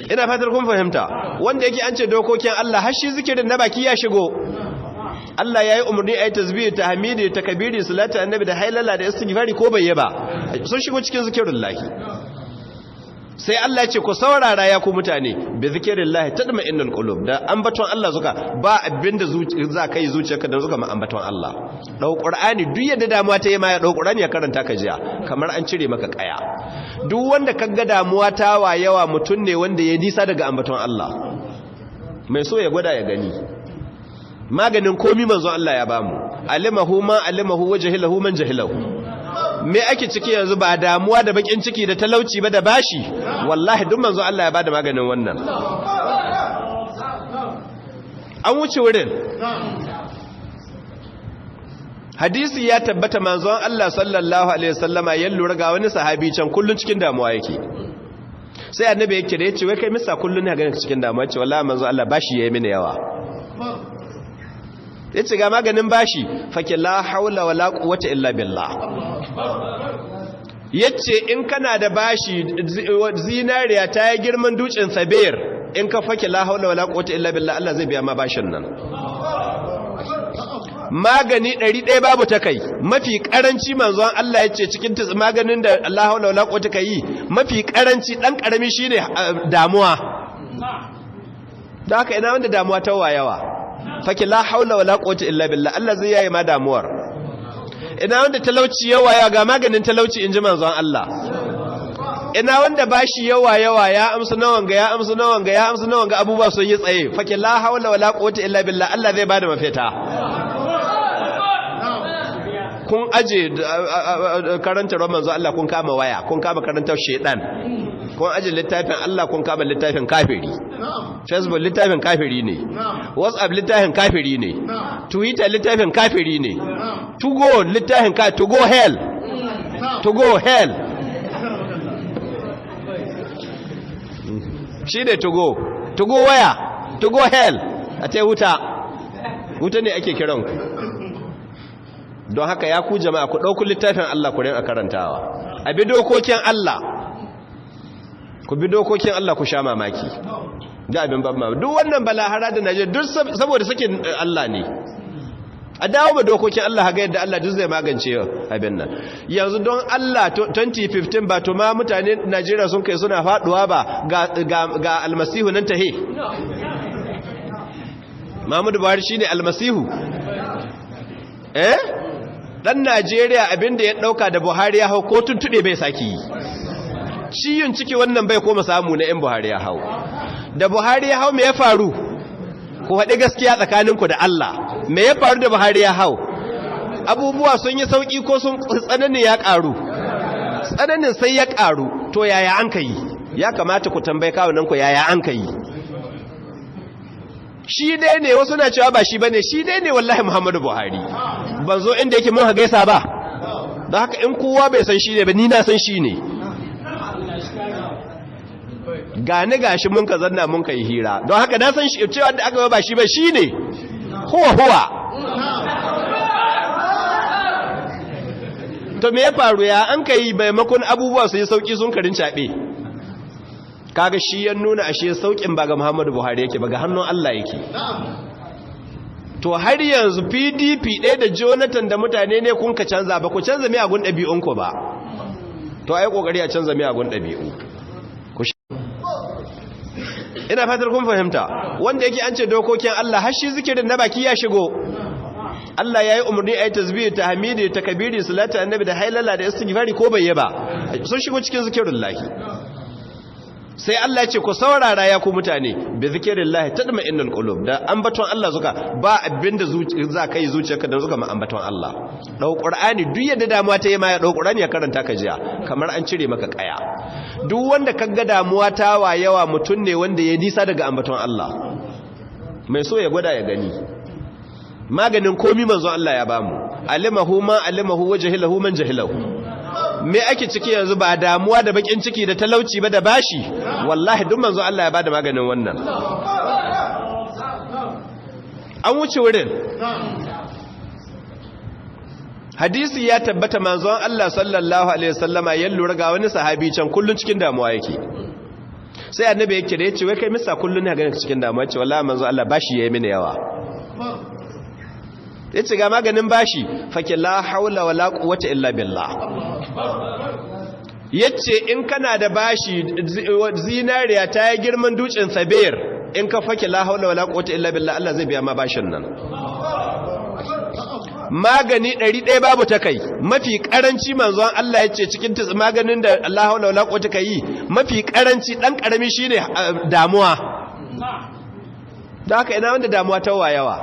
Ina fatar kun fahimta. Wanda yake an ce dokokin Allah, har shi zikirin na baki ya shigo. Allah ya yi umarni a yi tasbihi, tahmidi, takbiri, salatu annabi da hailala da istighfari, ko bai yi ba? Sun shigo cikin zikirin lahi. Sai Allah ya ce, ku saurara ya ku mutane, bi zikrillahi tadma'innul qulub. Da ambaton Allah zuka ba abinda za ka yi zuciyarka da zuka ma ambaton Allah. Dau Qur'ani, duk yadda damuwa ta yi ma, ya dau Qur'ani ya karanta, ka jiya kamar an cire maka kaya. Duk wanda kaga damuwa ta wa yawa, mutun ne wanda ya nisa daga ambaton Allah. Mai so ya gwada ya gani. Maganin komi manzo Allah ya bamu. Alimahu man alimahu wa jahilahu man jahilahu. Me ake ciki yanzu? Ba damuwa da bakin ciki da talauci ba da bashi? Wallahi duk manzo Allah ya bada maganin wannan. An wuce wurin. Hadisi ya tabbata, manzon Allah sallallahu alaihi wasallama ya lura ga wani sahabi can kullun cikin damuwa yake. Sai annabi yake da yace, wai kai, misa kullun ne ganin cikin damuwa? Ce, wallahi manzo Allah, bashi yayi mini yawa. Yace, ga maganin bashi, fake la haula wala quwwata illa billah. Yace in kana da bashi zinariya ta yi girman dutsen Sabir, in ka fake la haula wala quwwata illa billah, Allah zai biya ma bashin nan. Magani 100 babu ta kai. Mafi karanci, manzon Allah yace cikin maganin da la haula wala quwwata kai, mafi karanci dan karami shine damuwa. Da haka ina wanda damuwa ta wayawa, fake la haula wala quwwata illa billah, Allah zai yaye ma damuwar. Ina wanda talauci yawa ya, ga maganin talauci, inji manzon Allah. Ina wanda bashi yawa yawa, ya amsa na wanga, ya amsa na wanga, ya amsa na wanga, abubuwa sun yi tsaye, fake la haula wala quwwata illa billah, Allah zai bada mafita. Kun aje karantar manzo Allah, kun kama waya, kun kama karantar shedan. Kun aje littafin Allah, kun kama littafin kafiri. Facebook littafin kafiri ne, WhatsApp littafin kafiri ne, Twitter littafin kafiri ne, to go littafin ka, to go hell, to go hell shi ne to go, to go waya, to go hell, a ta wuta wuta ne ake kiran ku. Don haka ya ku jama'a, ku ɗauku littafin Allah ku rinka karantawa, a bi dokokin Allah, ku bi dokokin Allah, ku sha mamaki ga abin ban mamaki. Duk wannan balahara da Najeriya duk saboda sakin Allah ne. A dawo ba dokokin Allah, ga yadda Allah duk zai magance abin nan. Yanzu don Allah, 2015 ba to ma mutane Najeriya sun kai suna faduwa ba, ga almasihu nan tahe. Muhammadu Buhari shine almasihu. Eh, dan Najeriya abinda ya dauka da Buhari ya hau, ko tuntube bai saki yi, ciyon ciki wannan bai koma samu na yan Buhari ya hau. Da Buhari ya hau, me ya faru? Ku faɗi gaskiya tsakaninku da Allah, me ya faru da Buhari ya hau? Abubuwa sun yi sauƙi ko sun tsananin ya ƙaru? Tsananin sai ya ƙaru. To yaya an ka yi? Ya kamata ku tambayi kawunanku, yaya an ka yi? Shi dai ne, wasu na cewa ba shi bane, shi dai ne. Wallahi Muhammadu Buhari, ban zo inda yake mun gaisa ba. Don haka in kowa bai san shi ne ba, ni na san shi ne. Gani gashi mun ka zanna mun ka yi hira. Don haka na san shi, cewa da aka ba shi ba, shi ne, huwa huwa. To me ya faru? Ya an ka yi maimakon abubuwa su yi sauki sun karin caɓe? Kaga shi ya nuna ashe saukin ba ga Muhammadu Buhari yake ba, ga hannun Allah yake. To har yanzu PDP ɗaya da Jonathan da mutane ne kun ka canza, ba ku canza miyagun ɗabi'unku ba. To ai kokari a canza miyagun ɗabi'u. Ina fatar kun fahimta. Wanda yake an ce dokokin Allah, har shi zikirin na baki ya shigo. Allah ya yi umarni a yi tasbihi, tahmidi, takbiri, salatu annabi da hailala da istighfari, ko bai yi ba? Sun shigo cikin zikirin lahi. Sai Allah ya ce, ku saurara ya ku mutane, bi zikrillahi tadma'innul qulub. Da ambaton Allah zuka ba abinda za ka yi zuciyarka da zuka ma ambaton Allah. Dau Qur'ani, duk yadda damuwa ta yi ma, ya dau Qur'ani ya karanta, ka jiya kamar an cire maka kaya. Duk wanda kaga damuwa ta wa yawa, mutun ne wanda ya nisa daga ambaton Allah. Mai so ya gwada ya gani. Maganin komi manzo Allah ya bamu. Alimahu man alimahu wa jahilahu man jahilahu. Me ake ciki yanzu? Ba damuwa da bakin ciki da talauci ba da bashi? Wallahi duk manzo Allah ya bada maganin wannan. An wuce wurin. Hadisi ya tabbata, manzon Allah sallallahu alaihi wasallama ya lura ga wani sahabi can kullun cikin damuwa yake. Sai annabi yake da yace wai kai misa kullun ne ganin cikin damuwa? Ce wallahi manzo Allah bashi yayi mini yawa. Yace ga maganin bashi, fake la haula wala quwwata illa billah. Yace in kana da bashi zinariya ta yi girman dutsen sabir, in ka fake la haula wala quwwata illa billah, Allah zai biya ma bashin nan. Magani 100 babu ta kai, mafi karanci manzon Allah yace cikin maganin da la haula wala quwwata kai mafi karanci dan karami shine damuwa. Da haka ina wanda damuwa ta wayawa,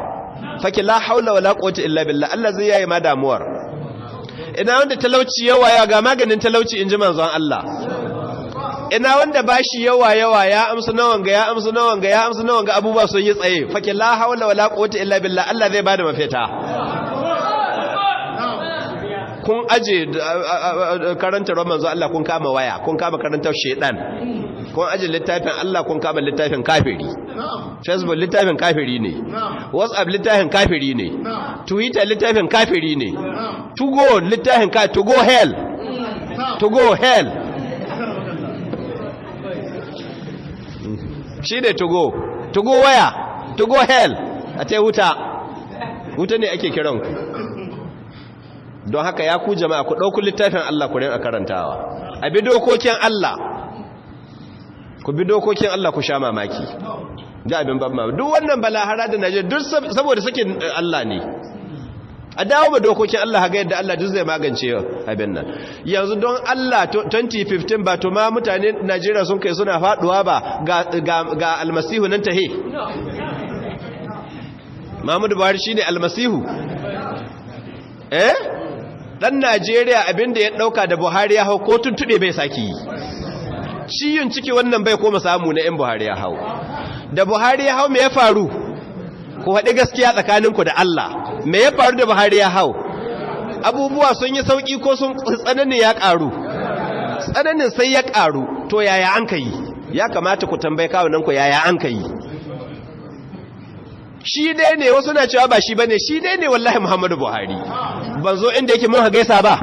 fake la haula wala quwwata illa billah, Allah zai yaye ma damuwar. Ina wanda talauci yawa yawa, ga maganin talauci inji manzon Allah. Ina wanda bashi yawa yawa, ya amsa nawan ga, ya amsa nawan ga, ya amsa nawan ga, abubuwa sun yi tsaye, fake la haula wala quwwata illa billah, Allah zai bada mafita. Kun aje karantar manzo Allah, kun kama waya, kun kama karantar shedan, kun aje littafin Allah, kun kama littafin kafiri. Facebook littafin kafiri ne, WhatsApp littafin kafiri ne, Twitter littafin kafiri ne, to go littafin ka, to go hell, to go hell shi ne to go, to go waya, to go hell, a ta wuta wuta ne ake kiran ku. Don haka ya ku jama'a, ku ɗauku littafin Allah ku rinka karantawa, a bi dokokin Allah, ku bi dokokin Allah ku sha mamaki da abin ban mamaki. Duk wannan balahara da Najeriya duk saboda sakin Allah ne. A dawo ba dokokin Allah ga yadda Allah duk zai magance abin nan. Yanzu don Allah 2015 ba to ma mutane Najeriya sun kai suna faduwa ba, ga almasihu nan tahe. Muhammadu Buhari shine almasihu. Eh? Dan Najeriya abinda ya dauka da Buhari ya hau ko tuntube bai saki yi. Ciyon ciki wannan bai koma samu na yan Buhari ya hau. Da Buhari ya hau me ya faru? Ku haɗi gaskiya tsakaninku da Allah. Me ya faru da Buhari ya hau? Abubuwa sun yi sauki ko sun tsananin ya ƙaru? Tsananin sai ya ƙaru. To yaya an ka yi? Ya kamata ku tambayi kawunan ku yaya an ka yi. Shi dai ne wasu na cewa ba shi bane, shi dai ne wallahi Muhammadu Buhari. Ban zo inda yake mun gaisa ba.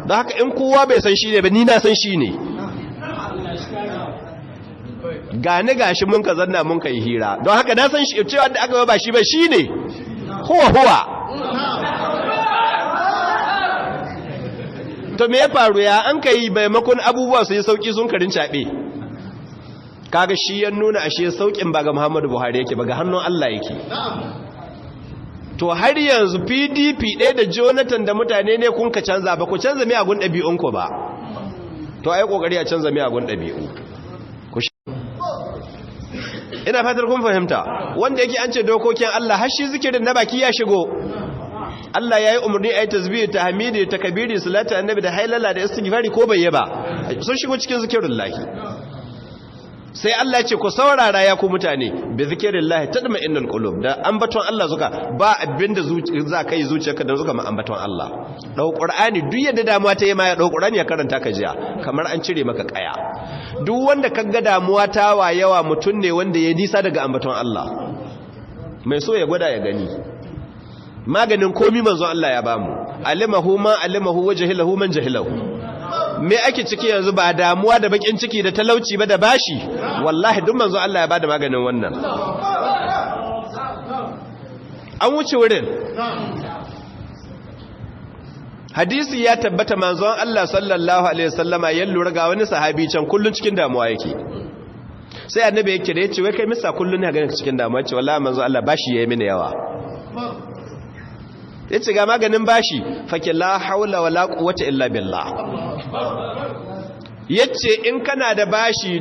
Don haka in kowa bai san shi ne ba, ni na san shi ne. Gani gashi mun ka zanna mun ka yi hira. Don haka na san shi cewa da aka ba shi ba shi ne. Huwa huwa. To me ya faru ya an ka yi maimakon abubuwa su yi sauki sun karin caɓe. Kaga shi ya nuna ashe saukin ba ga Muhammadu Buhari yake ba, ga hannun Allah yake. To har yanzu PDP ɗaya da Jonathan da mutane ne kun ka canza ba, ku canza miyagun ɗabi'unku ba. To ai kokari a canza miyagun ɗabi'u. Ina fatar kun fahimta. Wanda yake an ce dokokin Allah har shi zikirin na baki ya shigo. Allah ya yi umarni a yi tasbihi, tahmidi, takbiri, salatu annabi da hailala da istighfari ko bai yi ba, sun shigo cikin zikirin lahi. Sai Allah ya ce ku saurara ya ku mutane, bi zikrillahi tadma'innul qulub, da ambaton Allah zuka ba abinda za ka yi zuciyarka da zuka ma ambaton Allah. Dau Qur'ani duk yadda damuwa ta yi ma ya dau Qur'ani ya karanta ka jiya kamar an cire maka kaya. Duk wanda kaga damuwa ta wa yawa mutun ne wanda ya nisa daga ambaton Allah. Mai so ya gwada ya gani. Maganin komi manzon Allah ya bamu. Alimahu man alimahu wa jahilahu man jahilahu. Me ake ciki yanzu ba damuwa da bakin ciki da talauci ba da bashi, wallahi duk manzo Allah ya bada maganin wannan. An wuce wurin. Hadisi ya tabbata manzon Allah sallallahu alaihi wasallama ya lura ga wani sahabi can kullun cikin damuwa yake. Sai annabi yake da yace wai kai misa kullun ne ganin cikin damuwa? Ce wallahi manzo Allah bashi yayi mini yawa. Yace ga maganin bashi, fake la haula wala quwwata illa billah. Yace in kana da bashi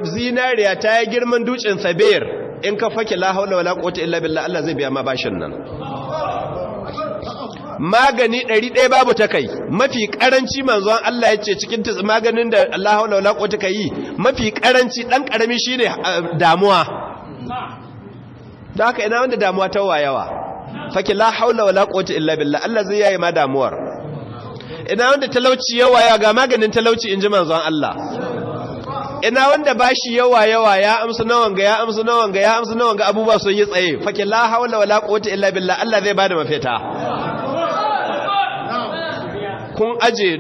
zinariya ta yi girman dutsen sabir, in ka fake la haula wala quwwata illa billah, Allah zai biya ma bashin nan. Magani 100 babu ta kai, mafi karanci manzon Allah yace cikin maganin da la haula wala quwwata kai mafi karanci dan karami shine damuwa. Don haka ina wanda damuwa ta wayawa, fake la haula wala quwwata illa billah, Allah zai yaye ma damuwar. Ina wanda talauci yawa yawa, ga maganin talauci inji manzon Allah. Ina wanda bashi yawa yawa, ya amsa nawan ga, ya amsa nawan ga, ya amsa nawan ga, abubuwa sun yi tsaye, fake la haula wala quwwata illa billah, Allah zai bada mafita. Kun aje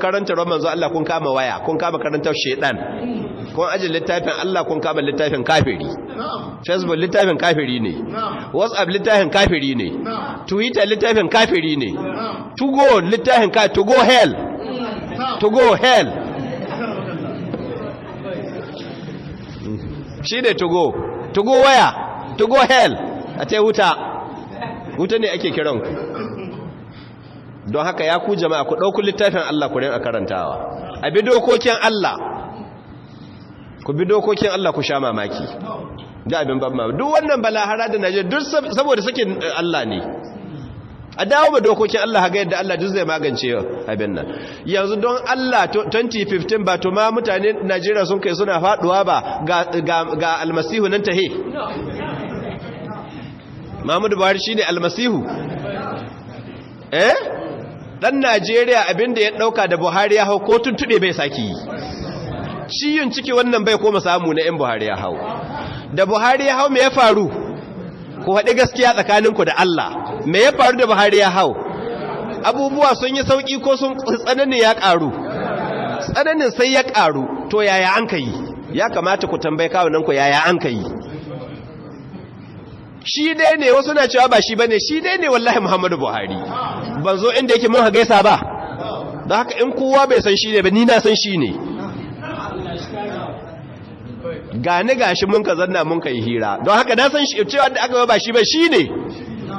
karantar manzo Allah kun kama waya, kun kama karantar shedan, Kun aje littafin Allah, kun kama littafin kafiri. Facebook littafin kafiri ne, WhatsApp littafin kafiri ne, Twitter littafin kafiri ne, 2go littafin ka, to go hell, to go hell. Shi ne 2go, to go waya, to go hell, a ta wuta, wuta ne ake kiran ku. Don haka ya ku jama'a, ku ɗauku littafin Allah ku rinka karantawa, a bi dokokin Allah, ku bi dokokin Allah, ku sha mamaki da abin ban mamaki. Duk wannan balahara da Najeriya duk saboda sakin Allah ne. A dawo ba dokokin Allah, ga yadda Allah duk zai magance abin nan. Yanzu don Allah, 2015 ba to ma mutane Najeriya sun kai suna faduwa ba, ga almasihu nan tahe. Muhammadu Buhari shine almasihu. Dan Najeriya abinda ya dauka da Buhari ya hau, ko tuntuɓe bai saki yi, ciyon ciki wannan bai koma samu na yan Buhari ya hau. Da Buhari ya hau, me ya faru? Ku haɗi gaskiya tsakaninku da Allah, me ya faru da Buhari ya hau? Abubuwa sun yi sauƙi ko sun tsananin ya ƙaru? Tsananin sai ya ƙaru. To yaya an ka yi? Ya kamata ku tambayi kawunan ku, yaya an ka yi? Shi dai ne, wasu na cewa ba shi bane, shi dai ne. Wallahi Muhammadu Buhari, ban zo inda yake mun gaisa ba. Don haka in kowa bai san shi ne ba, ni na san shi ne. Gani gashi mun ka zanna mun ka yi hira. Don haka na san shi, cewa da aka ba shi ba, shi ne,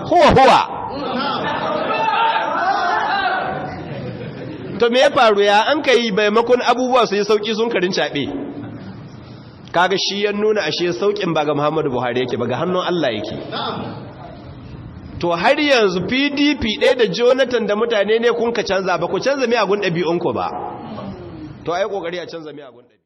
huwa huwa. To me ya faru? Ya an ka yi maimakon abubuwa su yi sauki sun karin caɓe? Kaga shi ya nuna ashe saukin ba ga Muhammadu Buhari yake ba, ga hannun Allah yake. To har yanzu PDP ɗaya da Jonathan da mutane ne kun ka canza, ba ku canza miyagun ɗabi'unku ba. To ai kokari a canza miyagun ɗabi'u.